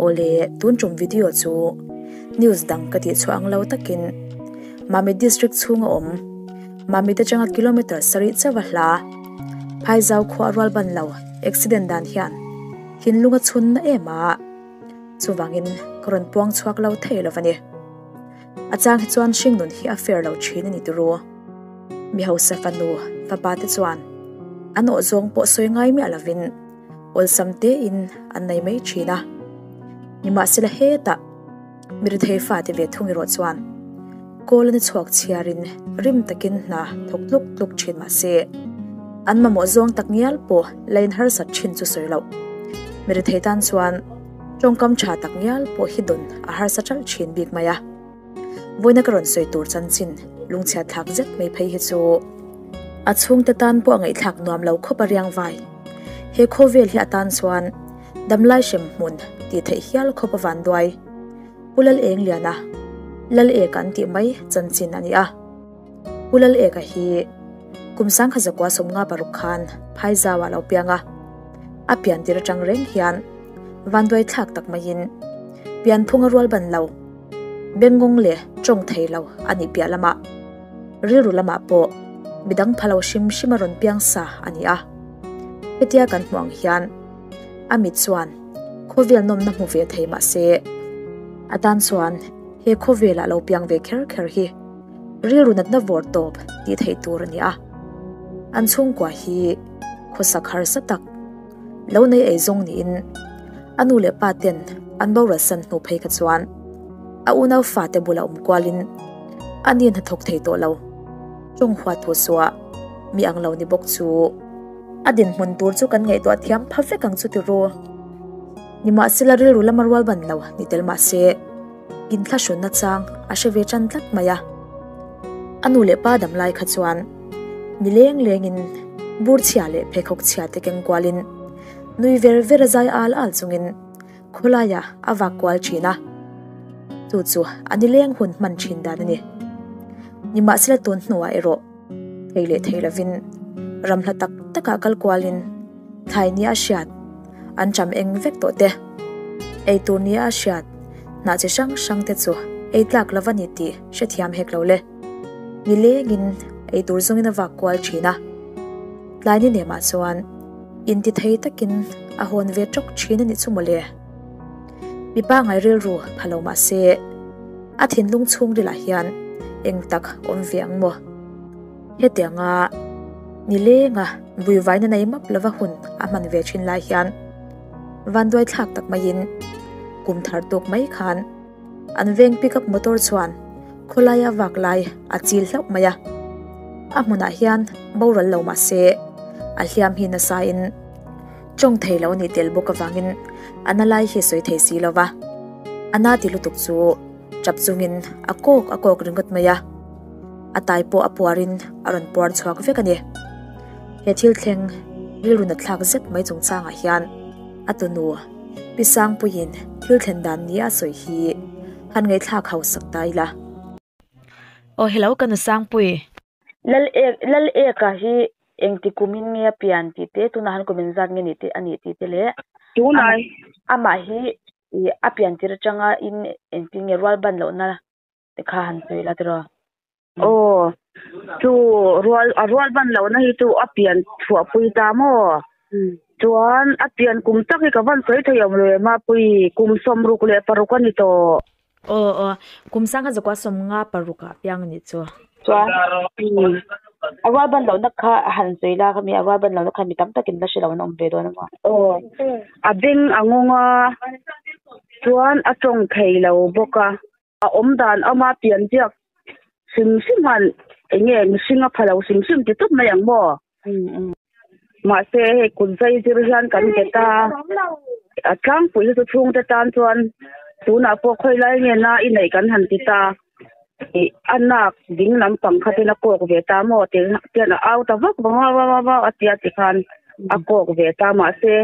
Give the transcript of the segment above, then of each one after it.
Awle, tun tum video chu news dang ka tih chhuah ang lo takin Mamit district chhunga awm Mamit atanga kilometre sarih chauh a hla Phaizau khua rual ban lo accident dan hian thinlung a chhun na em a, chuvangin ka rawn puang chhuak lo thei lo a ni. A chang hi chuan hringnun hi a fair lo thin a ni turu. Mi hausa fanu fapa te chuan an awh zawng pawh sawi ngai miah lovin awlsam tein an nei mai thin a. Nimahsela hetah mi rethei fate ve thung erawh chuan kawl a ni chhuak chhiarin rim takin hna thawk tluk tluk thin mahse an mamawh zawng tak ngial pawh la in harsat thin chu sawi loh. Mi rethei tan chuan tawngkam tha tak ngial pawh hi dawn a harsa ṭalh thin bik mai a. Vawiina ka rawn sawi tur chanchin lungchhiat thlak zet mai phei hi chu a chhungte tan pawh a ngaihthlak nuam lo khawp a riang vai. He khawvel hi a tan chuan damlai hrem hmun tih theih hial khawp a van duai. Pu Lal Eng Liana, Lal Eka an tih mai chanchin a ni a. Pu Lal Eka hi kum sangkhat zakua 56 khan Phaizaua a lo piang a. A pian tir atang reng hian vanduai thlak tak maiin pianphung a rual ban lo, bengngawng leh tawng thei lo a nih piah lamah rilru lamah pawh midang pha lo hrim hrim a rawn piang sa a ni a. Hetia kan hmuh ang hian a mit chuan khawvel nawmna hmu ve thei mah se a tan chuan he khawvelah lo piang ve kher kher hi rilru natna vawr tawp tih theih tur a ni a. An chhungkua hi khawsak harsa tak lo nei ei zawng niin a nu leh pa ten an boral san hnu phei kha chuan a unau fate bulah awm kualin a ni hnathawk thei tawh lo. Tawng huat thu suah mi ang lo ni bawk chu a dinhmun tur chu kan ngaihtuah thiam pha vek ang chu ti ru. Nimahsela rilru lama rual ban lo ni tel mahse inthlahrunna chang a hre ve tan tlat mai a. A nu leh pa dam lai kha chuan ni leng lengin bur chhia leh pheikhawk chhia te keng kualin nui ver ver a zai al al chungin khawlaiah a vak kual thin a. Chu chu a nileng hun hman thin dan a ni. Nimahsela tun hnuah erawh thei leh thei lovin ram hla tak takah kal kualin thlai nia a hriat an ṭam eng vek tawh te, ei tur nia a hriat hnah chi hrang hrang te chu ei tlak lova ni tih hrethiam hek lo le. Nilengin ei tur zawngin a vak kual thin a, tlai ni nemah chuan inti thei takin a hawn ve tawk thin a nih chu mawle. Mipa ngai rilru pha lo mah se a thinlung chhungrilah hian eng tak awm ve ang maw? Hetianga nilenga vuivaina nei map lova hun a hman ve thin lai hian vanduai thlak tak maiin kum thar tuk mai khan an veng pickup motor chuan khawlaia vak lai a chil hlauh mai a. A hmunah hian boral lo mah se a hliam hi nasa in tawng thei lo a nih tel bawk avangin a na lai hi a sawi thei si lo va. A na ti lutuk chu tap chungin a kawk a kawk ringawt mai a, a tai pawh a puarin a rawn puar chhuak vek a ni. He thil thleng rilru na thlak zet mai chungchangah hian a tunu Pi Sangpuiin thil thlen dan nia a sawi hi han ngaihthlak hausak ta ila. Aw hello ka nu Sangpui. Lal ek Lal eka hi engti kumin nge a pian tih te tunah han kum engzat nge ni te a nih tih te leh Tunai. Amah hi ih a pian tir atanga in engtin nge rual ban lohna te kha han sawi la tiraw. Aw chu rual a rual ban lohna hi chu a pian chhuah pui ta maw? Chuan a pian kum tak hi ka van sawi thei awm lo em a pui kum 66 a ni tawh. Aw aw kum sangha zakua 56 ah piang a nih chu. Chuan a rual ban lohna kha han sawi la kha mi a rual ban lohna kha mi tam takin la hre lo an awm ve dawn a maw? Aw a beng a ngawng a chuan a tawng thei lo bawk a a awm dan awm a pian ziak hrim hrim han eng nge mihring a pha lo hrim hrim ti tawp mai ang maw? Mahse hei kut zai zir hian kan bet a, a tlangpui hi chu chhungte tan chuan tunah pawh khawi lai nge na i neih kan han ti ta ih a nak ding lampang khatin a kawk ve ta maw ti tian a au ta vak vak a va va a tia tikhan a kawk ve ta mahse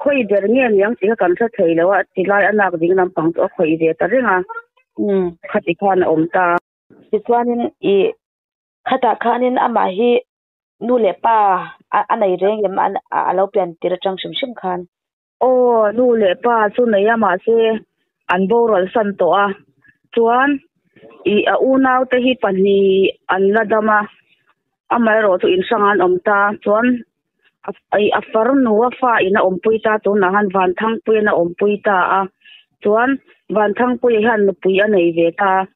khawi ber nge niang tih kha kan hre thei lo a tilai a nak ding lampang chu a khawih ve ta reng a khati khan a awm ta. Tichuanin ih khatah khanin amah hi nu leh pa a nei reng em a lo pian tir atang hrim hrim khan. Aw, nu leh pa chu nei a mahse an boral san tawh a, chuan ih a unau te hi pahnih an la dam a, amaherawh chu inhrang an awm ta, chuan ih a farnu a fa in a awmpui ta tunah han Vanthangpuiin a awmpui ta a, chuan Vanthangpuia hian nupui a nei ve ta a,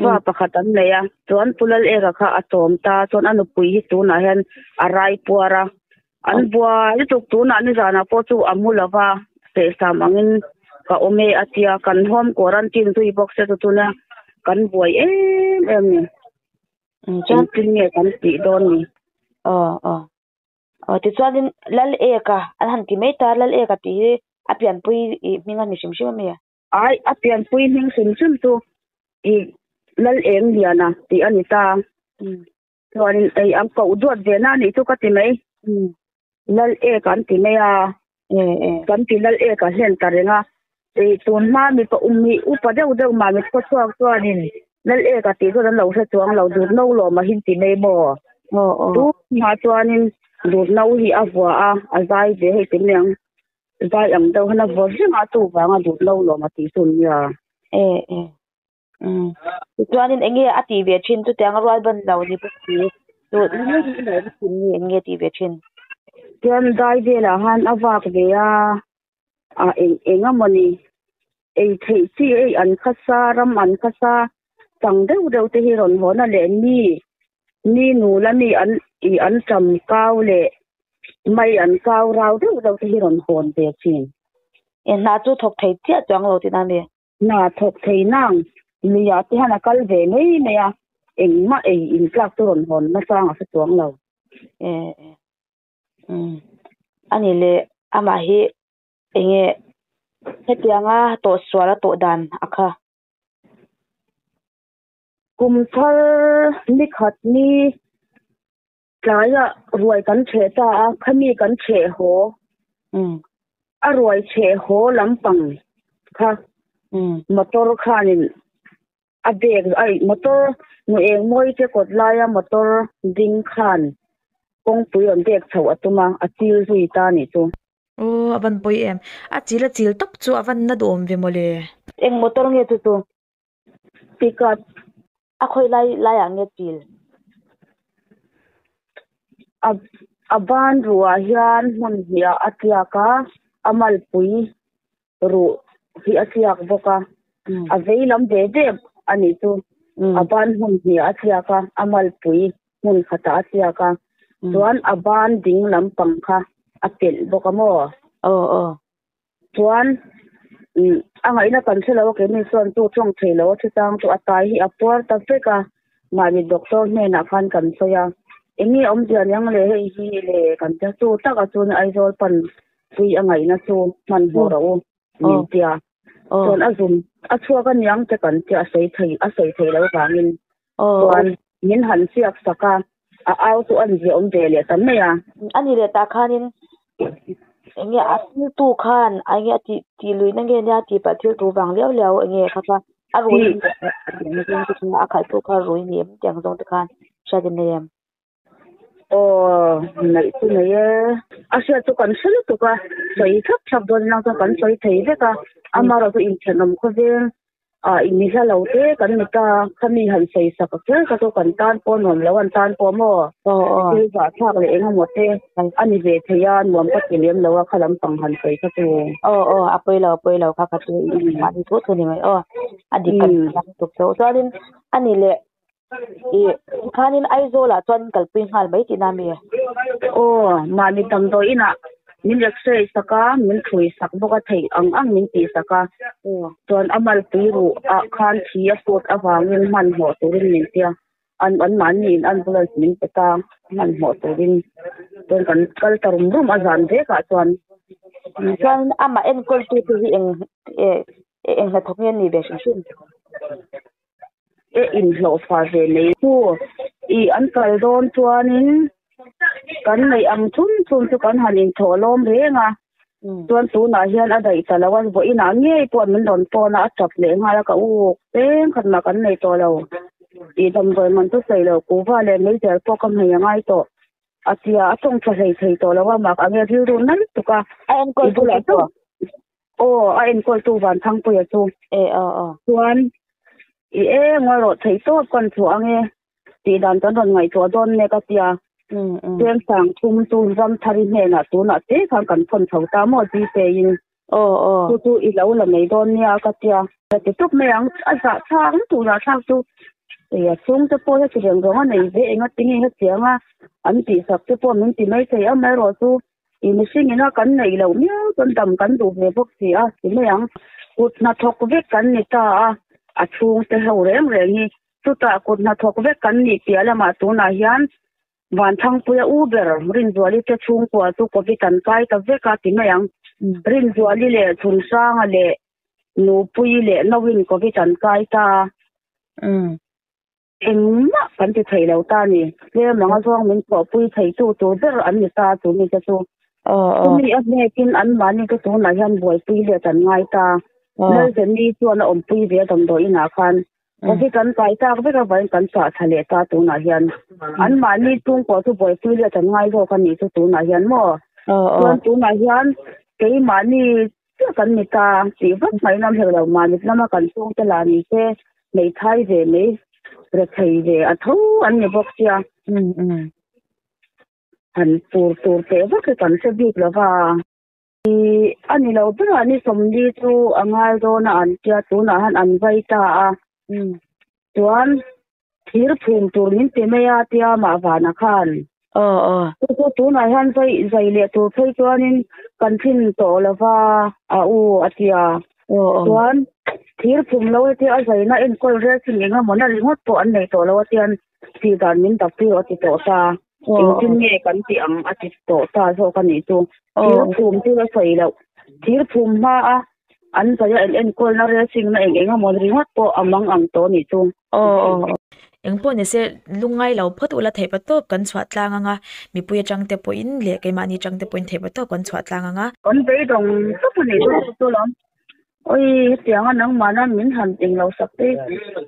fa pakhat an nei a, chuan Pu Laleka kha a chawm ta, chuan a nupui hi tunah hian a raipuar a. An buai lutuk tunah nizanah pawh chu a mu lova sehsam angin ka awm e a tia kan home quarantine zui bawk se chu tuna kan buai em em ni. Engtin nge kan tih dawn ni? Aw aw aw tichuanin Lal Eka an han ti mai ta Lal Eka tih hi a pianpui ih hming a ni hrim hrim a mi? Ai a pianpui hming hrim hrim chu ih Lal Eng Liana tih a ni ta. Chuanin ei an koh duat ve na anih chu ka ti mai. Lal ek an ti mai a. Kan ti lal ek a hlen ta reng a. Ei tun hma mipa um hi upa deuh deuh mah mit khaw chhuak chuanin lal ek a tih chuan an lo hre chuang lo dut no lawm a hin ti mai maw. Tun hma chuanin dut no hi a vua a, a zai ve hei ti mai ang. Zai ang deuh han a vua reng a chuvanga dut no lawm a tih chu nia. Tichuanin eng nge a tih ve thin chutiang a rual ban lo ni bawk si chu eng nge tih ve thin. Chuan dai velah han a vak ve a, a eng eng amawni ei theih chi ei an khasa ram an khasa chang deuh deuh te hi rawn hawn a leh mi mi nula mi an ih an ṭam kau leh mai an kau rau deuh deuh te hi rawn hawn ve thin. Hna chu thawk thei chiah chuang lo tihna a ni. Hna thawk thei nang luiah te hian a kal ve mai mai a, engmah ei in tlak chu rawn hawn nachang a hre chuang lo. E umm ani le amah hi enge hetianga tawhsual a tawh dan a kha. Kum thar ni khat ni tlaiah ruai kan chheh ta a, khami kan chheh haw. A ruai chheh haw lampang kha motor khanin a bag ai motor nu eng mawi te kawt laia motor ding khan kawngpui rawn bag chhoh a tum a, a chil zui ta nih chu. Aw a van pawi em, a chil a chil tawp chu a van na duhawm ve mawle. Eng motor nge chu chu? Pickup. A khawi lai laiah nge chil? A a ban ruah hian hmun hniah a tliak a, a malpui ruh hi a tliak bawk a, a vei lam ve ve a nih chu. A ban hmun hniah a tliak a, a malpui hmun khatah a tliak a, chuan a ban ding lampang kha a pelh bawk a maw? Aw aw. Chuan a ngaihna kan hre lo a keini chuan chu tawng thei lo a chutang chu a tai hi a puar ta vek a, mahni doctor hnenah khan kan sawi a, eng nge awmzia niang le hei hi le kan tia chu tak a chuan Aizawl pan pui a ngaihna chu hmanhmawh rawh u min tia chuan a zum a chhuak a niang te kan tia a sawi thei a sawi thei lo vangin chuan min han siak sak a, a au chu a inziah awm ve leh ta mai a. A ni leh tah khanin eng nge a thiltu khan eng nge a tih tih luihna nge nia tih palh thil tu vang liau liau eng nge kha kha a rui a khalhtu kha a rui ni em tiang zawng te khan hriat in nei em? Aw neih chu nei e. A hriat chu kan hre lutuk a, sawi thlap thlap dawn inang chuan kan sawi thei vek a, amaherawh chu inthenawm khawveng ah in ni hla lo te kan ni ta, khami han sawi sak a kher kha chu kan tan pawh nuam lo an tan pawh maw thil zah thlak leh eng emaw te a ni ve thei a, nuam ka ti lem lo a kha lampang han sawi kha chu. Aw aw a pawi lo a pawi lo kha kha chu mahni thu thu ni mai aw a dik kan tuk chauh chuanin a ni leh Ih, khanin Aizawlah chuan kalpui nghal mai tihna a mi? Aw, mahni damdawi inah min x-ray sak a, min thlui sak bawk a, theih ang ang min tih sak a. Chuan a malpui ruh ah khan thi a put avangin hmanhmawh turin min ti a, an anmahni in ambulance min pe ta hmanhmawh turin. Chuan kan kal ta rum rum a zan vekah chuan. Chuan amah enkawltu te hi eng eng hnathawk nge an nih ve hrim hrim? E inhlawhfa ve nei chu i an kal dawn chuanin kan neih ang chhun chhun chu kan han inthawh lawm reng a, chuan tunah hian a daih ta lo a, vawiinah ngei pawh min rawn phone a, a tap leh nghal a, ka u peng khat mah kan nei tawh lo tih damdawi man chu sawi lo, kuhva leh meizial pawh ka hmei a ngai tawh a tia, a tawng tha hlei thei tawh lo a, mak ang e rilru nal tuk a, A enkawl i bulah tu chauh. Aw, a enkawltu Vanthangpuia chu. E, aw, aw. Chuan, I e, ngawi rawh theih tawp kan chhuah ang e, tih dan kan rawn ngaihtuah dawn nek a tia. Cheng sangthum chu Ramthari hnenah tunah te khan kan thawn chho ta maw Gpay in. Aw, aw. Chu chu i lo la mai dawn nia ka tia. Ka ti tawp mai ang, a zahthlak lutuk zahthlak chu. Ei a chhungte pawh heti reng rawng a nei ve eng a tinge hetiang a an tihsak te pawh min ti mai thei a, amaherawhchu I mihring ina kan neih loh miau chuan dam kan duh ve bawk si a ti mai ang. Kut hnathawk vek kan ni ta a, a chhungte ho reng reng hi. Chutah kut hnathawk vek kan nih piah lamah tunah hian Vanthangpuia u ber Rinzuali te chhungkua chu Covid an kai ta vek a ti mai ang. Rinzuali leh Chhunsanga leh Nupuii leh Nauin Covid an kai ta a. Engmah kan ti thei lo ta ni. Tlem anga zawng min thawhpui theitu tur ber an ni ta chu mite chu. Chumi a hnekin anmahni te tunah hian buaipui let an ngai ta. Lalzemi chuan a awmpui ve a damdawi inah khan Covid an kai tak vek avangin kan chah tha leh ta tunah hian. Anmahni chhungkaw chu buaipui let an ngai zawk a nih chu tunah hian maw. Chuan tunah hian keimahni Chiah kan ni ta tih vak mai lam hek lo mahni lama kan chhungte lah ni se hmeithai ve mai rethei ve a tho an ni bawk sia. Han tur tur teh vak hi kan hre bik lo va. I a ni lo berah ni sawmli chu a ngai dawn a an tia tunah han an vai ta a. Chuan thir phum tur min ti mai a tia mah vana khan. Aw aw. Chu chu tunah hian zai zai leh tur phei chuanin kan thin tawh lo va a u a tia. Aw aw. Chuan thir phum lo tia a zaina enkawl rel chin eng emaw na ringawt pawh an nei tawh lo a tian tih dan min dap tir a ti tawh ta. Engtin nge kan tih ang a ti tawh ta zawk a nih chu. Thir phum chu a sawi loh. Thir phum hma a An zaia en enkawlna racing na eng eng emaw ringawt pawh a mang ang tawh nih chu. Aw aw. Eng pawh ni se lungngai lo phawt ula theih pa tawp kan chhuah tlang anga mipui atang te pawhin leh keimahni atang te pawhin theih pa tawp kan chhuah tlang anga. Kan beidawng tawp a nih chu chu lam. Oi hetianga nangmahna min han eng lo sak te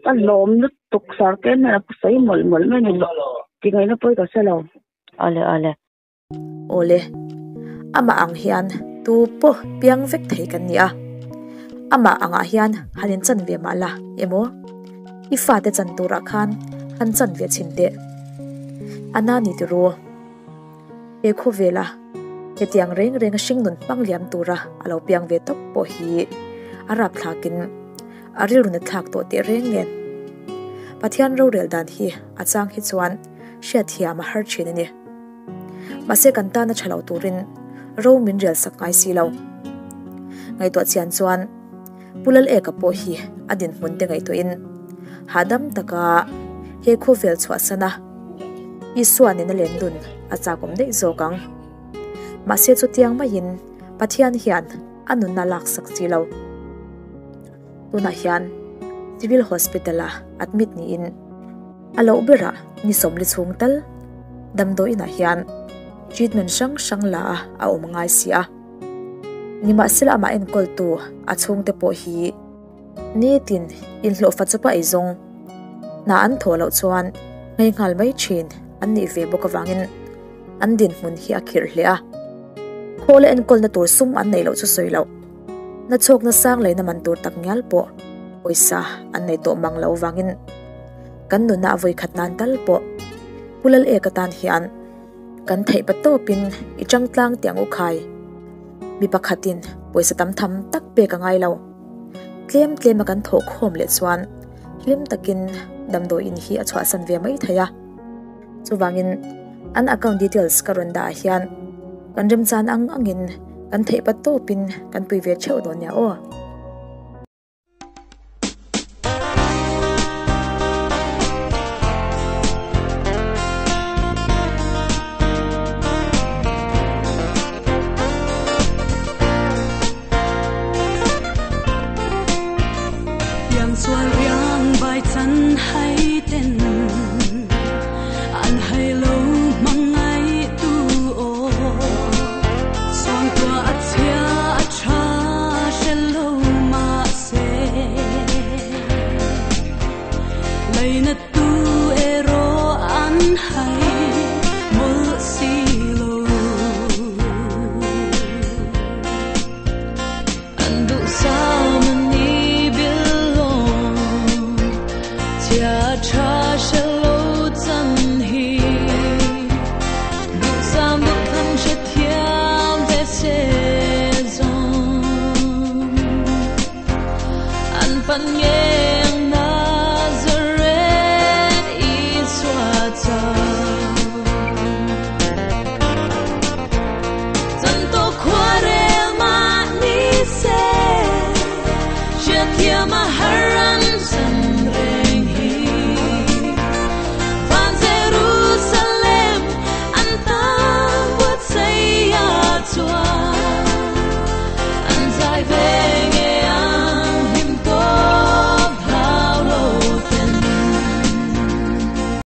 ka lawm lutuk sar te hmel a sawi mawlh mawlh mai a ni tingaihna pawi ka hre lo. Awle awle. Awle, amah ang hian tu pawh piang vek thei kan ni a, amah angah hian han inchan ve mah la emaw, i fate chan turah khan han chan ve chhin teh. A na ni tiru, he khawvela hetiang reng reng hringnun hmang liam tura a lo piang ve tawp pawh hi a rapthlakin a rilru na thlak tawh teh reng nen. Pathian rorel dan hi a chang hi chuan hriatthiam a har thin a ni. Mahse kan tana tha lo turin ro min rel sak ngai si lo. Ngaihtuah chian chuan Pu Laleka pawh hi a dinhmun te ngaihtuahin hahdam taka he khawvel chhuahsana Isua nena len dun a chakawm daih zawk ang. Mahse chutiang maiin Pathian hian a nunna laksak si lo. Tunah hian Civil Hospital-a admit niin a loh berah ni sawmli chhung tal damdawiinah hian treatment hrang hrang la a a awm ngai si a. Nimahsela amah enkawltu a chhungte pawh hi nitin inhlawhfa chawpa eizawng hna an thawh loh chuan ngei nghal mai thin an nih ve bawk avangin an dinhmun hi a khirh hle a. Khawla enkawlna tur sum an neih loh chu sawi loh. Na chhawkna sang leina man tur tak ngial pawh pawisa an nei tawh mang lo vangin kan nuna a vawikhat nan tal pawh Pu Lal Eka tan hian kan theih pa tawpin i chang tlang tiang u khai. Mi pakhatin pawisa tam tham tak pek a ngai lo. Tlem tlema kan thawh khawm leh chuan hlim takin damdawiin hi a chhuahsan ve mai thei a. Chuvangin an account details ka rawn dah ah hian kan remchan ang angin kan theih pat tawpin kan pui ve theuh dawn nia aw. kan nge.